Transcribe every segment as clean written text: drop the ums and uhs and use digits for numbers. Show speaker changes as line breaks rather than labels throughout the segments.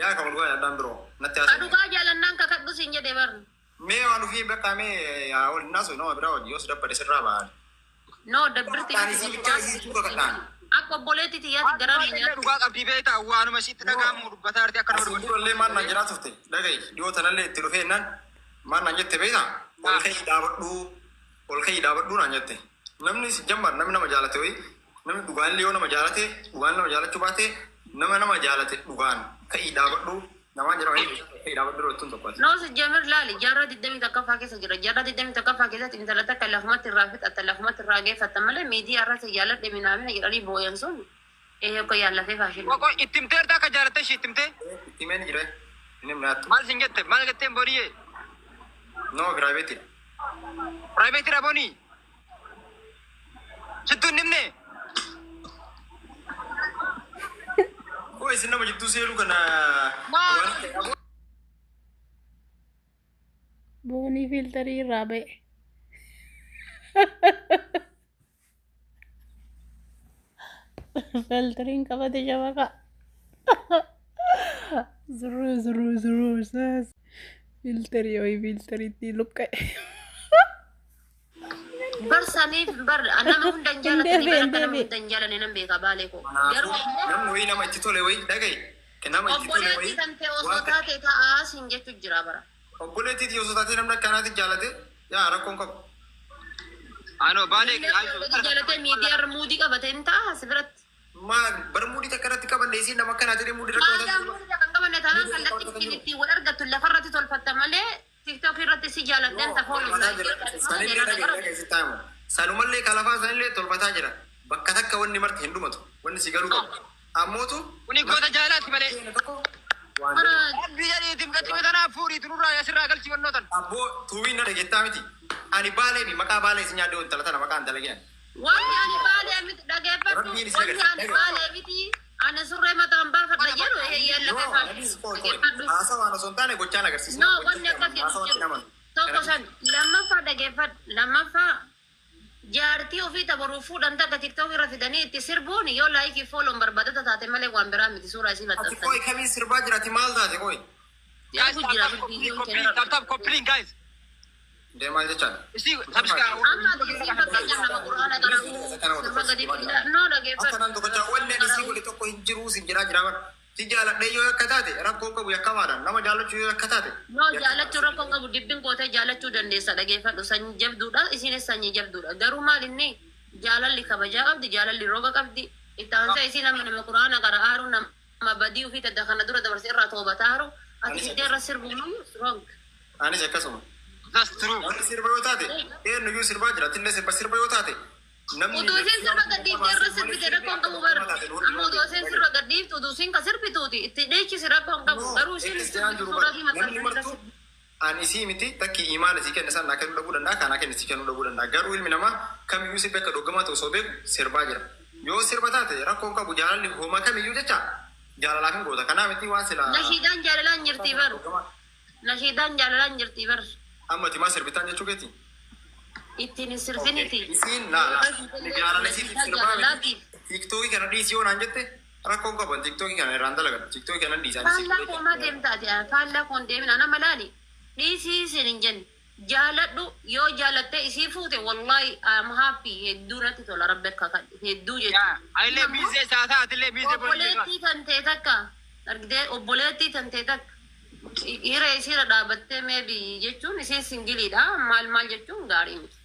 Yaa kan dhugaa yaadaan biroo natti
Ka
haasa'e.
dhugaa jaalannaan kakadhu siin jedhe bar.
Mee waan ofii bakka mee yaa wal naasu nama biraa wajji yoo si dabbade sirraa ba'an.
No, dabbirti
Ani si bichaa isii kakadhaan.
Akka obboleetti xiyyaatti garaa na
Illee
nyaatti.
dhugaa qabdii beektaa waanuma isitti dhaga'amu dubbataa jirti akka nama
Asiin
dubbatu.
durallee maal naan jedhaa turte dhaga'i dhiyoo tanallee itti dhufee naan maal naan jette beektaa ol ka'ii dhaabadhuu ol ka'ii dhaabadhuu naan jette namni si jambar namni nama jaalate wayi namni dhugaanillee yoo nama jaalate dhugaan nama jaalachuu baate nama nama jaalate dhugaan ka'ii dhaabadhuu namaan jedhama ka'ii dhaabadhuu irrattuun tokko ati.
No, si jamir laali jaarraa 21ffaa keessa jira. Jaarraa 21ffaa keessatti intala takka lafumatti irraa fixatta lafumatti irraa geeffatta malee miidiyaa irratti jaaladhe minaamina jedhanii booyan sun ee akka yaallatee faashinii.
Qoqo itti himteerta akka jaalatte ishii itti himtee
Itti himeen jira inni minaattu
maal sin jette maal jetteen booniyyee
nama piraayiveetiidha.
piraayiveetiidha boonii sittuu hin himne.
Koo isin nama jidduu seenuu kana
Maal?
Boonii fiiltarii irraa ba'e. Fiiltariin qabate shabaqa. Zuruu zuruu zuruu saas. Fiiltarii wayii fiiltariitti luqqa'e.
Bar saniif bar nama hunda hin jaalatanii
Hin
bar akka nama
deebi'e.
hunda hin jaalanne nan beeka baalee koo. Garuu ammoo
namni wayii nama itti tole wayii dhaga'i nama itti tole
obboleettii
wayii
kan ta'e osoo taate ta'aa siin jechu jira bara.
obboleettiiti osoo taatee namni akkanaatti jaalate yaa rakkoon qabu.
Anoo baalee
Jaalatee miidiyaa irra muudii qabate hin ta'a si biratti.
Maal bar muudii takka irratti qabanne isiin nama akkanaa jedhee muudii irra
Maadaan
qabatan.
muudii kan qabanne taanaan kallattii ittiin ittiin wal argattu lafarratti tolfatta malee TikTok irratti si jaaladheen tafoon
Sanillee dhaga'i dhaga'i sitti himu. Sanumallee kalafaa sanillee tolfataa jira. Bakka takka wanni marti hin dhumatu. Wanni si galuu qabu. Ammootu
Kuni goota jaalaatti malee.
tokko waan jedhu.
Rabbi jedhiitiin gatti matanaa fuuriitu nurraa asirraa galchi wannootan.
Abboo tuubiin na dhageettaa miti. Ani baalee mi maqaa baalee si nyaadde intala tana maqaan dalagee.
Wanni ani baalee miti dhageeffadhu
Rabbiin si
wanni ani
agarsiisa.
baalee miti ani surree mataan baafadha jedhu eeyyaan
No,
lafa dhageeffadhu.
haasawaan osoo hin taane gochaan agarsiisa.
No, wanni akkas jedhu
Haasawatti
jiru.
naman.
Tokko san lammaffaa dhageeffadhu lammaffaa jaartii ofii tabaruu fuudhan takka TikTok irra fidanii itti sirbuun yoo laayikii fooloon barbaadota taate malee waan biraa miti suuraa isii
Ati
maxxansan.
qoy kamiin sirbaa jira ati maal taate qoy?
Guys,
Jedhu jira viidiyoon kenna.
tap tap copying guys.
Deemaa jechaan.
Isii subscribe.
Amma ati isii fakkeenyaaf nama quraana qara'u sirba gadi fidaa no
Akka naan tokkochaa wanni ani sii
dhageeffadhu.
godhe tokko hin jiru sin jedhaa jira bara. Si jaaladhee yoo akka taate rakkoo qabu yakkamaadha. Nama jaallachuu yoo akka taate.
No jaalachuu rakkoo qabu dibbin gootee jaalachuu dandeessa dhageeffadhu sanyii jabduudha isinis sanyii jabduudha garuu maal inni jaalalli kabajaa qabdi jaalalli roga qabdi itti aansee isii nama nama quraana qara'aaru nama badii ofii tadda kana dura dabarse irraa toobataaru ati fiddee irra sirbuun wrong.
Anis akkasuma.
That's true.
Namni sirba yoo taate eenyuyyuu sirbaa jira. Atillee sirba sirba yoo taate namni.
Utuu isiin sirba gadhiifte irra sirbite rakkoo hin qabu bara. Amma utuu isiin sirba gadhiiftu utuu isiin ka sirbituuti itti dhiichisi rakkoo hin qabu garuu isiin sirbitu suuraa fi
Namni
maxxansa irra
martuu
sirbitu.
ani isii miti takki imaana isii kenne san naa kennuu dhabuu danda'a kanaa kenne isii kennuu dhabuu danda'a garuu ilmi namaa kamiyyuu sirba akka dhoggamaa ta'u osoo beeku sirbaa jira yoo sirba taate rakkoon qabu jaalalli hooma kamiyyuu jecha jaalalaaf hin goota kanaa miti waan sila
Nashiidaan jaalalaan jirti bar. Nashiidaan jaalalaan jirti bar.
amma timaa sirbitaan jechuu keeti
Ittiin hin sirfiniti.
isiin laa jaalala isiitiif sirbaa miti tiiktookii kana dhiisii yoo naan jette rakkoon qabu tiiktookii kana irraan dalagan tiiktookii kana dhiisaan
Faallaa koo maa deemta ati? Faallaa koon deemina nama laali. Dhiisii isin hin jenne. Jaaladhu yoo jaalatte isii fuute wallahi I'm happy hedduu natti tola rabbi akka kadhe hedduu
Yaa,
jechuudha.
Aillee miizee saataa atillee miizee booniyyee.
Obboleettii tan ta'e takka argitee obboleettii tan ta'e takka hiree isiirra dhaabattee maybe jechuun isiin singiliidha maal maal jechuun gaarii miti.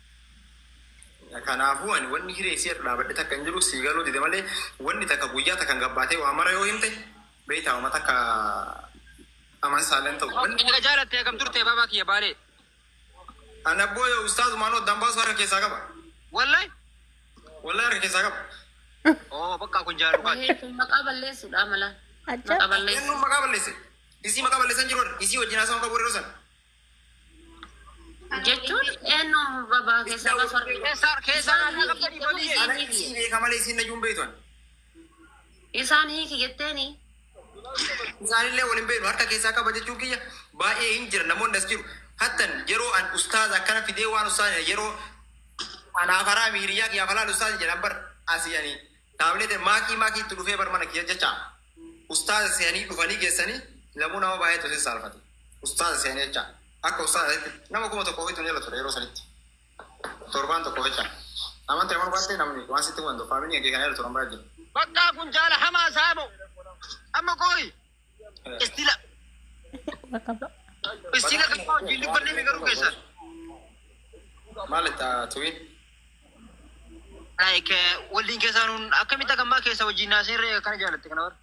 Kanaafuu ani wanni hiree isii irra dhaabadhe takka hin jiru sii galuu dide malee wanni takka guyyaa takka hin gabbaatee waa mara yoo himte beektaa uma takka amansaaleen ta'u. Wanni
Eega jaalattee akkam turte baabaa kiyya baalee.
ani abboo yoo ustaazumaan oddaan baasu harka keessaa qaba.
Wallahi.
Wallahi harka keessaa qaba.
Oo bakka kun jaalu
Wahee kun maqaa balleessuudha mala.
Acha.
Maqaa balleessu.
Eenyuun maqaa balleesse? Isii maqaa balleessan jiru isii wajjin haasawaan qabu yeroo san.
Jechuun eenyuun babaa keessaa baasu harka.
Keessaa keessaa naa qabdanii booniyyee.
Ana isii beeka malee isiin nayyuu hin beektu ani.
Isaan hiiki jetteeni.
Isaanillee waliin beeknu harka keessaa qaba jechuun kiyya baay'ee hin jira namoonni as jiru. Hattan yeroo an ustaaza akkana fidee waan ustaaza yeroo anaaf haraa hiriyaa kiyyaaf halaan ustaaza jedhan bar asii ani taabileet maakii maakii itti dhufee bar mana kiyya jecha ustaaza se'anii dhufanii geessanii Lamuu nama baay'eetu si saalfate. Ustaaza seenee jecha. Akka ustaaza nama 1000 ofiitu ni jala ture yeroo sanitti. Torbaan tokko jecha. Amantii amanuu baattee namni waan sitti wantu faamilii kee kan jala turan bira jiru.
Bakka kun jaala hamaa saamo. Amma kooyi. Istila. Istila kan hojii dubbanne garuu keessan.
Maal itti tuwiin?
Like waliin keessaan akkamitti agammaa keessa wajjin naasirree kana jaalatte kana bara.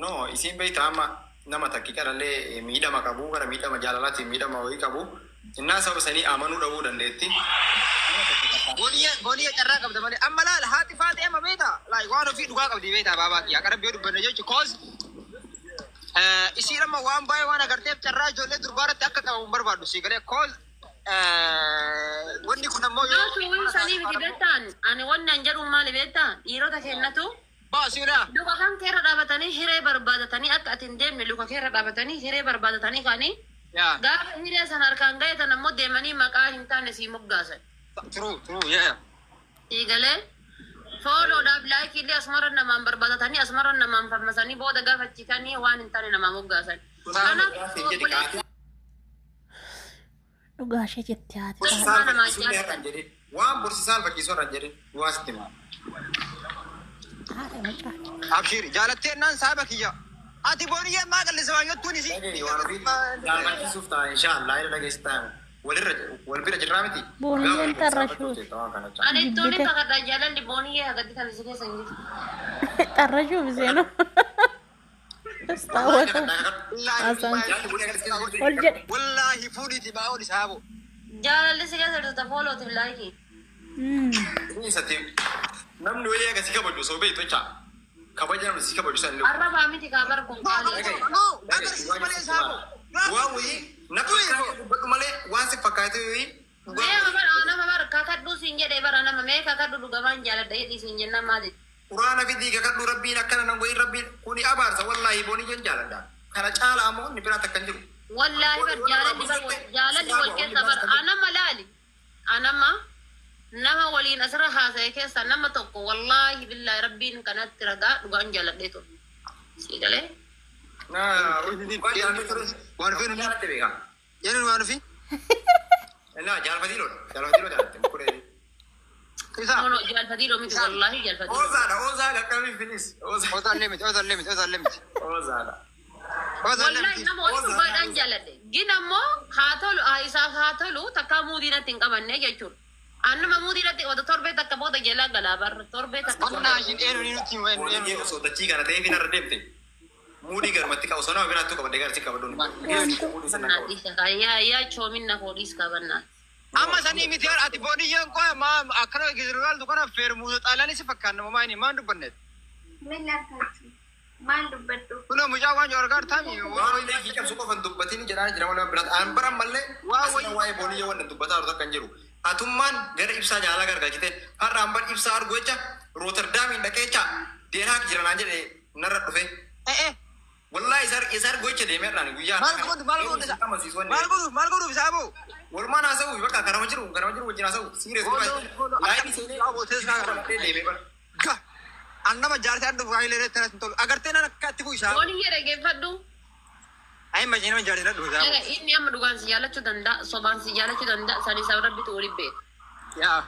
No, isiin beektaa amma nama takki qarallee miidhama qabu gara miidhama jaalalaatiin miidhama wayii qabu. Innaa sababa sanii amanuu dhabuu dandeetti.
Booniyya carraa qabda malee amma laal haati faatee amma beektaa like waan ofii dhugaa qabdi beektaa baabaa kiyya qarabbii yoo dubbanne jechuun cause isiin amma waan baay'ee waan agarteef carraa ijoollee durbaa irratti akka qabamu hin barbaaddu si galee cause wanni kun ammoo
Yoo tuwiin sanii miti beektaan ani wanni an jedhu maali beektaa dhiirota kennatu
baasiidha.
luka kan keerra dhaabatanii hiree barbaadatanii akka ati hin deemne luka keerra dhaabatanii hiree barbaadatanii kaanii
Yaa
gaafa hiree sana harkaan ga'etan ammoo deemanii maqaa hin taane sii moggaasan.
true true yeah.
Siigalee fooloodhaaf laayikiillee asumarra namaan barbaadatanii asumarra namaan fammasanii booda gaafa chikanii waan hin taane namaa moggaasan. Kanaaf
Dhugaa ishee jettee haati.
Waan bursisaa alfachiisuu irra jedhin waan sitti himaa.
Haadha mucaa.
Abshir jaalattee naan saaba kiyya. Ati booniyya maa qallisa waan jettuun isii.
Waan ofii jaalachisuuf ta'a inshaallah irra dhageessi ta'a. Walirra wal bira jirraa miti.
Booniyyeen tarrashuuf.
Ani ittuun hin kakadha jaalalli booniyyee hagatti kan si keessa hin jirtu.
Xarrashuuf seenuu. Taawwatu. Ol jedhe.
Wallaahi fuudhiiti ba'aa ol isaabo.
Jaalalli si keessa jirtu foolootiif laayikii.
Namni wayii akkasii kabaju osoo beektu jecha kabaja namni si kabaju san illee.
Arrabaa miti kaa bar kun qaalii.
No, agarsiisa malee isaabo.
Waan wayii namni dubbadhu malee waan si fakkaate wayii.
Mee bara nama bara kakadhuu siin jedhee bara nama mee kakadhu dhugamaan jaaladha jedhii siin jennaan maali?
Quraana fidii kakadhu rabbiin akkana nan wayii rabbiin kuni abaarsa wallaahi boonii jen jaaladha. Kana caala ammoo inni biraa takka hin jiru.
Wallaahi bar jaalalli bar jaalalli wal keessa bar anama laali anama nama waliin asirra haasa'e keessa nama tokko wallaahi billaahi rabbiin kanatti ragaa dhugaan jaaladhee ture. Sii galee?
Waan ofii nuti. Jedhuun waan ofii.
Naa jaalfatiiloodha. Jaalfatiiloo jaalatte mukkuree.
Isa.
No no jaalfatiiloo miti wallaahi jaalfatiiloo.
Oozaadha oozaa qaqqabii finis.
Oozaan lemiti oozaan lemiti oozaan lemiti.
Oozaadha.
Oozaan
Wallaahi
lemiti.
nama waliin dhugaadhaan jaaladhe. Gin ammoo haa tolu haa isaaf haa tolu takkaa muudii natti hin qabanne jechuudha. Annuma muudii natti qabatu torbee takka booda jalaa galaa barra torbee takka booda.
Qonnaa ishiin eenyu ni nutti himu eenyu
Booniyyee
eenyu.
osoo dachii kana ta'eef hin arra deemte. Muudii garumatti qaba osoo nama biraattuu qabadde garsi qabaddu.
Yaa yaa choominna koodhiis qabannaa.
Amma sanii miti yaa ati booniyyeen qoya maa akkana giziraaltu kana feermuusa xaalaanis fakkaan nama maayini maan dubbanneet.
ምን ላድርጋችሁ? ማን dubbadhu?
Kunoo mucaa waan argaa taami.
Waan illee fi cabsu qofan dubbatiin jedhaan jira malee biraat aan baran mallee
Waa
waa'ee booniyyee waan dubbataa jiru takka hin jiru. Atummaan gara ibsaa jaalaa gargaarchite har'a amban ibsaa argu jecha Rooterdaamiin dhaqee jecha Deenhaak jira naan jedhe narra dhufe.
Eh eh.
Wallaahi isa argu jecha deemee har'aan guyyaa.
Maal godhu maal godhu isa maal godhu maal godhu isaa boo.
Walumaan haasa'u bakka karama jiru karama jiru wajjin haasa'u siiree laayinii seenee deemee bara.
Ga. An nama jaartii an dhufu haayilee irratti hin tolu. Agartee nan akka itti bu'isaa.
Booniyyee dhaggeeffadhu.
Ayi majii nama jaartii nan dhufu isaa boo.
Inni amma dhugaan si jaalachuu danda'a sobaan si jaalachuu danda'a sanii sababa rabbitu waliin beeka.
Yaa.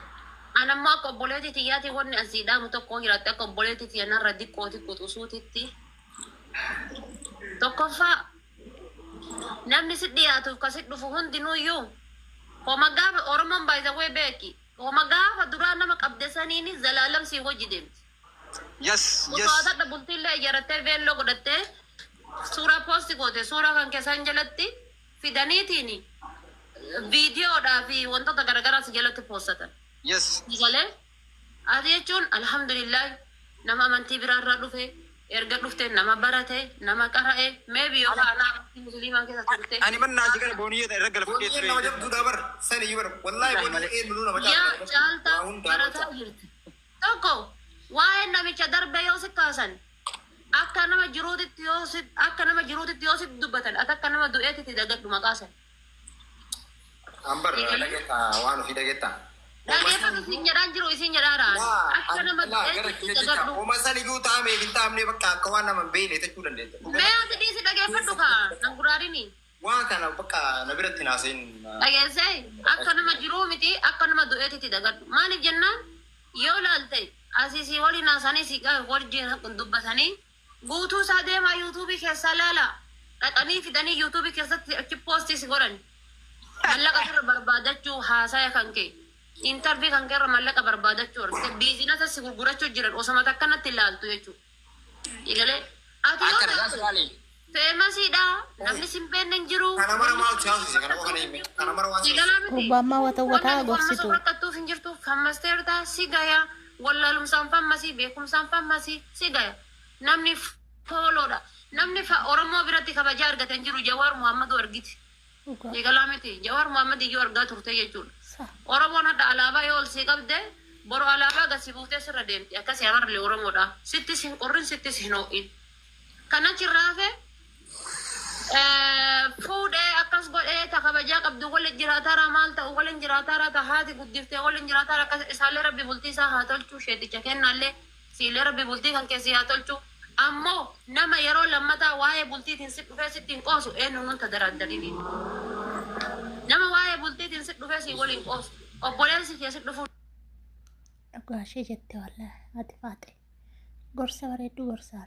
An ammoo akka obboleetti xiyyaati wanni asii dhaamu tokko jiraatti akka obboleetti xiyyanarra diqqoo xiqqoo xusuutitti. Tokkoffaa namni si dhiyaatuuf kasi dhufu hundinuyyuu homa gaafa Oromoon baay'isawwee beeki homa gaafa duraa nama qabde saniini zalaalam sii wajji deemti.
Yes yes.
Ufaatadha bultiillee ijaarrattee veelloo godhattee suuraa poosti goote suuraa kan keessan jalatti fidaniitiin viidiyoodhaa fi wantoota garaagaraa si jalatti poostatan.
Yes.
Galee ati jechuun alhamdulillah nama amantii biraarraa dhufe erga dhufte nama barate nama qara'e meebi yookaan ana amantii musliimaa keessa turte.
Ani mannaa si kana booniyyee irra galfadhee
Booniyyeen nama jabduudha bar sani bar wallaahi booniyyeen eenyu nama
Yaa caaltaa barataa jirti. Tokko waa'ee namicha darbe yoo si kaasan akka nama jiruutitti yoo si akka nama jiruutitti yoo si dubbatan ati akka nama du'eetitti dagadhu maqaasan.
Ambar dhageetta waan ofii dhageetta.
Dhageeffatu isin jedhaan jiru isin jedhaaraan akka nama du'eetitti dagadhu.
Oma sani iyyuu taa'amee hin taa'amne bakka akka waan nama hin beekne jechuu dandeetta.
Mee ati dhiisi dhageeffadhu kaa. aarini.
Waa kana bakka na biratti naaseen.
Dhageessee akka nama jiruu miti, akka nama du'eetitti dagadhu. Maaliif jennaan, yoo laalte asii waliin haasanii si wajjin dubbatanii guutuu isaa deemaa yuutuubii keessaa laala, dhaqanii fidanii yuutuubii keessatti achi poostii si godhan. Mallaqa sirra barbaadachuu, haasaya kan kee, interview kan kee irra mallaqa barbaadachuu argite, business si gurgurachuu jiran osoma takkanatti ilaaltu jechuudha. Egalee ati yoo
Akkana
laalte
gaas laali.
Famousiidha. Namni sin beekne hin jiru.
Kana mara maaltu haasise? Kana kana hime. Kana mara waan
Sigalaa miti.
Gurbaan wata wataa gorsitu.
Rakkattuuf hin jirtu. Fammasteerta si gaya. Wallaalumsaan fammasii, beekumsaan fammasii si gaya. Namni fooloodha. Namni Oromoo biratti kabajaa argate hin jiru. Jawaar Muhammadu argiti.
Dhugaa.
Sigalaa miti. Jawaar Muhammad iyyuu argaa turte jechuudha.
Sa.
Oromoon hadha alaabaa yoo ol sii qabde, boru alaabaa gasi buuftee sirra deemti. Akkasii amarri Oromoodha. Sittis hin qorrin, sittis hin ho'in. Kan achirraa hafe fuudhee akkas godhee, ta kabajaa qabdu waliin jiraataara, maal ta'u waliin jiraataara, ta haati guddiftee waliin jiraataara, akkas isaallee rabbi bultii isaa haa tolchu, sheeticha kennaallee siilee rabbi bultii kan keessi haa tolchu. Ammoo nama yeroo lammataa waa'ee bultiitiin si dhufee sitti hin qoosu eenyu nun tadaraaddarini. Nama waa'ee bultiitiin si dhufee si waliin qoosu, obboleessi kee si dhufuu
Dhugaa ishee jette wallaahi, ati faaxe. Gorsa bareedduu gorsa.